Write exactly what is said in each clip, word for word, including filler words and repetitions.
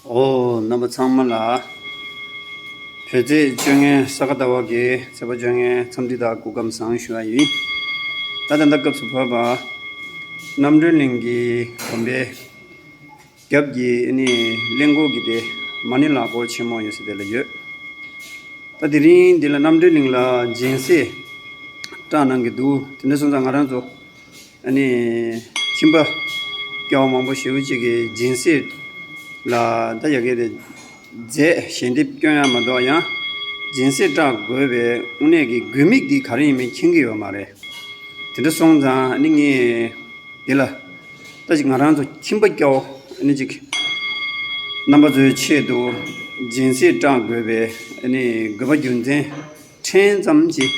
ཨོ། རྣམ་པ་ཚང་མ་ལ་བོད་ཚེས་བཅོ་ལྔའི་ས་ག་ཟླ་བ་གི་ཚེས་པ་བཅོ་ལྔའི་འཚམས་འདྲི་དང་སྐུ་ཁམས་བཟང་ཞུ་བ་ཡིན། ད་ད་ལྟ་སྐབས་སུ་བབས་པ་རྣམ་གྲོལ་གླིང་གི་དགོན་པའི་རྒྱབ་ཀྱི་ཨ་ནི་གླིང་སྐོར་གྱི་དེ་མ་ཎི་ལག་འཁོར་ཆེན་མོ་ཡོད་ས་དེ་ལ་ཡོད། ད་དེ་རིང་འདི་ལ་རྣམ་གྲོལ་གླིང་ལ་སྦྱིན་སྲེག་བསགས་གནང་གི་འདུག་དེ་འདྲ་སོང་ཙང་ང་རང་ཚོ་ཨ་ནི་ཁྱིམ་པ་སྐྱ་བོ་མང་པོ་ཞེ་པོ་ཅིག་གིས་སྦྱིན་སྲེག་ལ་ད་ཡ་གི་དེ་རྫས་ཞལ་འདེབས་སྐྱོན་ཡ་མ་གཏོགས་ཡང་སྦྱིན་སྲེག་བསགས་དགོས་པའི་དངོས་གནས་ཀྱི་དགོས་དམིགས་འདི་ག་རེ་ཡིན་མིན་མཁྱེན་གྱི་ཡོད་མ་རེད། དེ་འདྲ་སོང་ཙང་ཨ་ནི་ངས་འདི་ལ་ད་ཅིག་ང་རང་ཚོ་ཁྱིམ་པ་སྐྱ་བོ་ཨ་ནི་ཅིག་རྣམ་པ་ཚོའི་ཆེད་དུ་སྦྱིན་སྲེག་བསགས་དགོས་པའི་ཨ་ནི་དགོས་པ་རྒྱུ་མཚན་ཕྲན་ཙམ་ཅིག་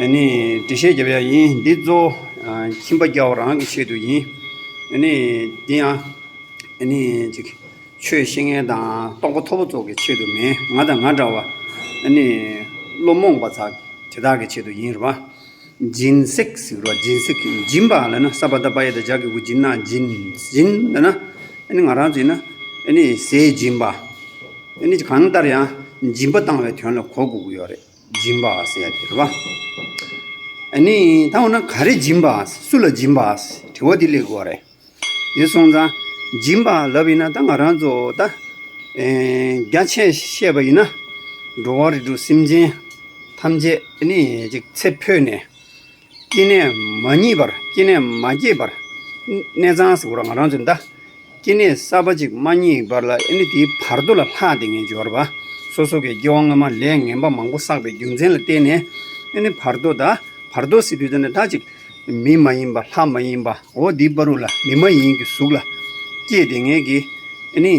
ཨ་ནི་འགྲེལ་བཤད་རྒྱབ་ཡ་ཡིན། འདི་གཙོ་བོ་ཨ་ཁྱིམ་པ་སྐྱ་བོ་རང་གི་ཆེད་དུ་ཡིན། ཨ་ནི་འདི་ཡང་ཨ་ནི་ཅིག་ཆོས་ཤེས་མཁན་དང་རྟོགས་པ་མཐོ་པོ་ཚོ་གི་ཆེད་དུ་མིན། ང་དང་ང་འདྲ་བ་ཨ་ནི་བློ་རྨོངས་པ་ཚོ་དེ་དག་གི་ཆེད་དུ་ཡིན་རེད་པ། སྦྱིན་སྲེག་ཟེར་བ། སྦྱིན་སྲེག་སྦྱིན་པ་ལབ་ན་ས་པ་ད་པ་ཡ་བཏགས་སྦྱ་གི་གུ་སྦྱིན་ན་སྦྱིན། སྦྱིན་ལབ་ན་ཨ་ནི་ང་རང་ཚོ་ཡིན་ན་ཨ་ནི་ཟས་སྦྱིན་པ། ཨ་ནི་གང་ལྟར་ཡང་སྦྱིན་པ་བཏང་བའི་དོན་ལ་གོ་དགོས་ཀྱི་ཡོད་རེད། སྦྱིན་པ་ཟེར་ཡ་དེ་རེད་པ། ཨ་ནི་ད་འོ་ན་ག་རེ་སྦྱིན་པ། སུ་ལ་སྦྱིན་པ། དྲི་བ་འདི་སླེབས་དགོས་རེད། དེ་སོང་ཙང་སྦྱིན་པ་ལབ་ཡིན་ན་ད་ང་རང་ཚོ་ད་ཨེ་རྒྱ་ཆེ་བཤད་པ་ཡིན་ན་འགྲོ་བ་རིགས་དྲུག་སེམས་ཅན་ཐམས་ཅད་ཨ་ནི་ཅིག་ཚེ་འཕོས་ནས་སྐྱེ་གནས་མ་རྙེད་པར། སྐྱེ་གནས་མ་སྐྱེས་པར། གནས་ཚང་ཟེར་བ་ང་རང་ཚོ་ད་སྐྱེ་གནས་གསར་པ་ཅིག་མ་རྙེད་པར་ལ་ཨ་ནི་དེའི་བར་དོ་ལ་ལྷག་བསྡད་མཁན་ཅིག་ཡོད་རེད་པ། སོ་སོ་གི་སྐྱེ་བ་སྔ་མ་ལས་ངན་པ་མང་པོ་བསགས་པའི་རྒྱུ་མཚན་ལ་བརྟེན་ནས་ཨ་ནི་བར་དོ་ད་བར་དོ་ཟེར་དུས་ད་ནི་ད་ཅིག་མི་མ་ཡིན་པ་ལྷ་མ་ཡིན་པ་འོ་འདིའི་བར་དུ་ལ་མི་མ་ཡིན་གྱི་གཟུགས་ལ་སྐྱེས་བསྡད་མཁན་གྱི་ཨ་ནི་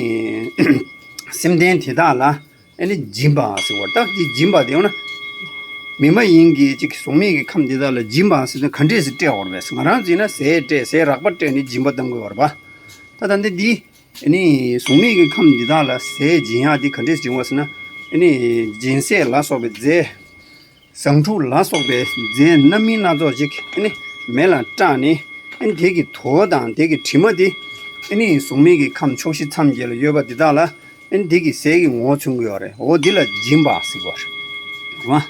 སེམས་ལྡན་དེ་དག་ལ་ཨ་ནི་སྦྱིན་པ་ཟེར་བ། ད་འདི་སྦྱིན་པ་དེ་འོ་ན་མི་མ་ཡིན་གྱི་ཅིག་གཟུགས་མེད་ཀྱི་ཁམས་འདི་དག་ལ་སྦྱིན་པ་ཟེར་ན་ག་འདྲས་སེ་སྤྲད་དགོས་རེད་པས། ང་རང་ཚོ་ཡིན་ན་ཟས་སྤྲད། ཟས་རགས་པ་སྤྲད་ནས་སྦྱིན་པ་གཏང་དགོས་རེད་པ། ད་ད་འདི་འདི་ཨ་ནི་གཟུགས་མེད་ཀྱི་ཁམས་འདི་དག་ལ་ཟས་སྦྱིན་ཡག་འདི་ག་འདྲས་སེ་སྦྱིན་དགོས་ཟེར་ན་ཨ་ནི་སྦྱིན་སྲེག་ལ་སོགས་པའི་རྫས། བཟང་དྲུག་ལ་སོགས་པའི་རྫས་སྣ་མིན་སྣ་ཚོགས་ཅིག་ཨ་ནི་མེ་ལ་སྲེག་ནས་ཨ་ནི་དེ་གི་དུ་བ་དང་དེ་གི་དྲི་མ་དེ་ཨ་ནི་གཟུགས་མེད་ཀྱི་ཁམས་ཕྱོགས་བཞི་མཚམས་བརྒྱད་ལ་ཡོད་པ་འདི་དག་ལ་ཨ་ནི་དེ་གི་ཟས་ཀྱི་ངོ་བོ་མཚོན་གྱི་ཡོད་རེད། འོ་འདི་ལ་སྦྱིན་པ་ཟེར་བ་རེད།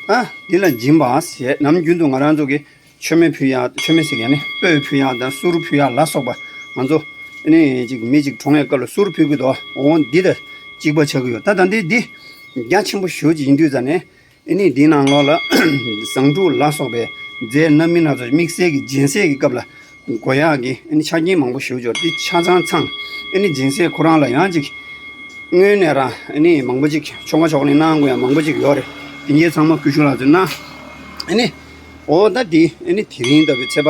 ཨ་འདི་ལ་སྦྱིན་པ་ཟེར། ནམ་རྒྱུན་དུ་ང་རང་ཚོ་གི་མཆོད་མེ་ཕུལ་ཡག་མཆོད་མེ་ཟེར་གྱི་ནི་སྤོས་ཕུལ་ཡག་དང་གསུར་ཕུལ་ཡག་ལ་སོགས་པ་ང་ཚོ་ཨ་ནི་ཅིག་མི་ཅིག་གྲོངས་ཡག་སྐབས་ལ་གསུར་ཕུལ་གྱི་འདུག་འོ་འདི་དང་གཅིག་པ་ཆགས་ཀྱི་ཡོད། ད་ད་འདི་འདི་རྒྱ་ཆེན་པོ་ཞེ་པོ་ཅིག་ཡིན་དུས་ཙ་ནས། ཨ་ནི་འདི་ནང་ལོགས་ལ་བཟང་དྲུག་ལ་སོགས་པའི་རྫས་སྣ་མིན་སྣ་ཚོགས། དམིགས་བསལ་གྱི་སྦྱིན་སྲེག་གི་སྐབས་ལ་དགོས་ཡག་གི་ཨ་ནི་ཆ་རྐྱེན་མང་པོ་ཞེ་པོ་ཅིག་ཡོད། འདི་ཆ་ཚང་ཚང་ཨ་ནི་སྦྱིན་སྲེག་ཁོ་རང་ལ་ཡང་ཅིག་སྔོན་ནས་རང་ཨ་ནི་མང་པོ་ཅིག་ཆོ་ག་ཆོ་ག་ནས་གནང་དགོས་ཡག་མང་པོ་ཅིག་ཡོད་རེད། དེ་གའི་ཚང་མ་སྐུ་ཞབས་ལགས་ཚོས་གནང་། ཨ་ནི་འོ་ད་འདི་ཨ་ནི་དེ་རིང་ལྟ་བུའི་ཚེས་པ་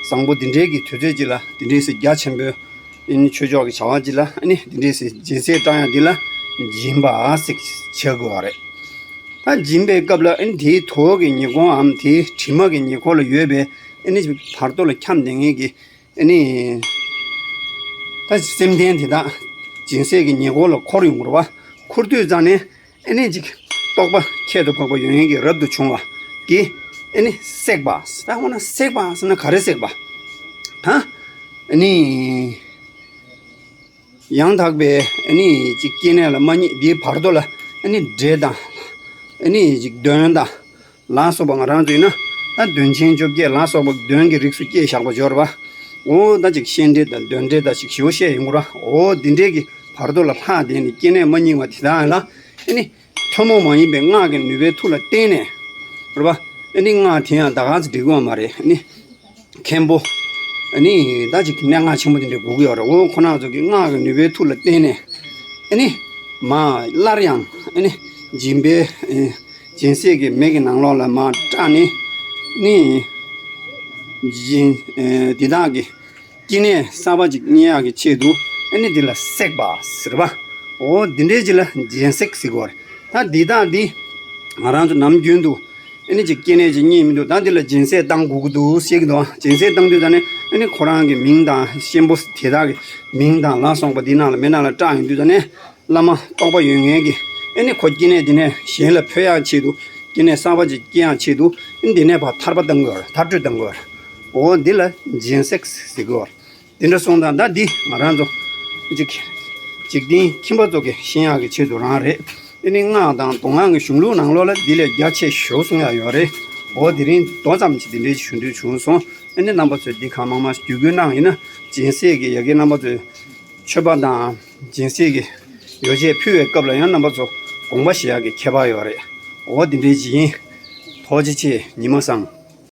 བཟང་པོ་འདི་འདྲའི་གི་དུས་ཚོད་ཅིག་ལ་འདི་འདྲའི་སེ་རྒྱ་ཆེན་པོའི་ཨ་ནི་ཆོས་ཕྱོགས་ཀྱི་བྱ་བ་ཅིག་ལ་ཨ་ནི་འདི་འདྲའི་སེ་སྦྱིན་སྲེག་བཏང་ཡག་འདི་ལ་སྦྱིན་པ་ཟེར་བྱ་དགོས་པ་རེད། ད་སྦྱིན་པའི་སྐབས་ལ་ཨ་ནི་དེའི་དུ་བ་གི་ཉེ་འཁོར་འམ་དེའི་དྲི་མ་གི་ཉེ་འཁོར་ལ་ཡོད་པའི་ཨ་ནི་བར་དོ་ལ་འཁྱམས་བསྡད་མཁན་གྱི་ཨ་ནི་ད་སེམས་ལྡན་དེ་དག་སྦྱིན་སྲེག་གི་ཉེ་འཁོར་ལ་འཁོར་ཡོང་དགོས་རེད་པ། འཁོར་དུས་ཙ་ནས་ཨ་ནི་ཅིག་རྟོགས་པ་ཁྱད་དུ་འཕགས་པ་ཡོད་མཁན་གྱི་རབ་ཏུ་བྱུང་བ་གིས་ཨ་ནི་བསྲེགས་པ། ད་འོ་ན་བསྲེགས་པ་ཟེར་ན་ག་རེ་བསྲེགས་པ། ད་ཨ་ནི། ཡང་དག་པའི་ཨ་ནི་ཅིག་སྐྱེ་གནས་ལ་མ་རྙེད་དེའི་བར་དོ་ལ་ཨ་ནི་འདྲེ་དང་ཨ་ནི་ཅིག་གདོན་དང་ལ་སོགས་པ་ང་རང་ཚོ་ཡིན་ན་ད་གདོན་ཆེན་བཅོ་བརྒྱད་ལ་སོགས་པ་གདོན་གྱི་རིགས་སུ་སྐྱེས་བཞག་པ་འབྱོར་བ། འོ་ད་ཅིག་ཤན་འདྲེ་དང་གདོན་འདྲེ་དང་ཅིག་ཞེ་པོ་བཤད་ཡོང་གི་རེད་པ། འོ་འདི་འདྲའི་གི་བར་དོ་ལ་ལྷག་བསྡད་ནས་སྐྱེ་གནས་མ་རྙེད་པ་དེ་དག་ལ་ཨ་ནི་ཐུན་མོང་མ་ཡིན་པའི་སྔགས་ཀྱི་ནུས་པའི་མཐུ་ལ་བརྟེན་ནས་རེད་པ། ཨ་ནི་སྔགས་དེ་ཡང་ད་ག་ཚོད་འགྲིག་གི་ཡོད་མ་རེད། ཨ་ནི། མཁན་པོ། ཨ་ནི་ད་ཅིག་གནད་འགག་ཆེན་པོ་དེ་འདྲ་དགོས་ཀྱི་ཡོད་རེད། འོ་ཁོ་རང་ཚོ་གི་སྔགས་ཀྱི་ནུས་པའི་མཐུ་ལ་བརྟེན་ནས་ཨ་ནི་མར་སླར་ཡང་ཨ་ནི་སྦྱིན་པའི་ཨ་སྦྱིན་སྲེག་གི་མེ་གི་ནང་ལོགས་ལ་མར་སྲེག་ནས་ཨ་ནི་སྦྱིན་ཨ་འདི་དག་གི་སྐྱེ་གནས་གསར་པ་ཅིག་རྙེད་ཡག་གི་ཆེད་དུ་ཨ་ནི་འདི་ལ་བསྲེགས་པ་ཟེར་བ། འོ་འདི་འདྲའི་ཅིག་ལ་སྦྱིན་སྲེག་ཟེར་གྱི་ཡོད་རེད། ད་འདི་དག་འདི་ང་རང་ཚོ་ནམ་རྒྱུན་དུ། ཨ་ནི་ཅིག་སྐྱེ་གནས་ཅིག་རྙེད་མི་འདུག་ད་འདི་ལ་སྦྱིན་སྲེག་བཏང་དགོས་ཀྱི་འདུག་ཟེར་གྱི་འདུག་སྦྱིན་སྲེག་བཏང་དུས་ད་ནི་ཨ་ནི་ཁོ་རང་གི་མིང་དང་གཤེན་པོ་དེ་དག་གི་མིང་དང་ལ་སོགས་པ་འདི་ནང་ལ་མེ་ནང་ལ་སྲེག་ཡོང་དུས་ད་ནི་བླ་མ་རྟོགས་པ་ཡོད་མཁན་གྱི་ཨ་ནི་ཁོ་སྐྱེ་གནས་འདི་ནས་གཞན་ལ་འཕོ་ཡག་ཆེད་དུ་སྐྱེ་གནས་གསར་པ་ཅིག་སྐྱེ་ཡག་ཆེད་དུ་ཨ་ནི་འདི་ནས་ཕར་ཐར་པ་བཏང་དགོས་པ་རེད། ཐར་གྲོལ་བཏང་དགོས་པ་རེད། འོ་འདི་ལ་སྦྱིན་སྲེག་ཟེར་གྱི་ཡོད་རེད། དེ་འདྲ་སོང་ཙང་ད་འདི་ང་རང་ཚོ་ཅིག་ འཇིག་རྟེན་ཁྱིམ་པ་ཚོ་གི་ཤེས་ཡག་གི་ཆེད་དུ་རང་རེད། ཨ་ནི་སྔགས་དང་མདོ་སྔགས་ཀྱི་གཞུང་ལུགས་ནང་ལོགས་ལ་འདི་ལས་རྒྱ་ཆེ་ཞེ་པོ་གསུང་ཡག་ཡོད་རེད། འོ་དེ་རིང་མདོ་ཙམ་ཅིག་འདི་འདྲའི་ཞུ་འདོད་བྱུང་སོང་། ཨ་ནི་རྣམ་པ་ཚོས་འདི་གང་མང་མང་བརྒྱུད་སྐུལ་གནང་ཡིན་ན་སྦྱིན་སྲེག་གི་ཡ་གི་རྣམ་པ་ཚོས་མཆོད་པ་དང་སྦྱིན་སྲེག་གི་ཡོ་བྱད་ཕུལ་བའི་སྐབས་ལ་ཡང་རྣམ་པ་ཚོ་དགོངས་པ་བཞེས་ཡག་གི་ཁྱད་པར་ཡོད་རེད། འོ་དེ་འདྲའི་ཅིག་ཡིན། ཐུགས་རྗེ་ཆེ། ཉི་མ་བཟང་།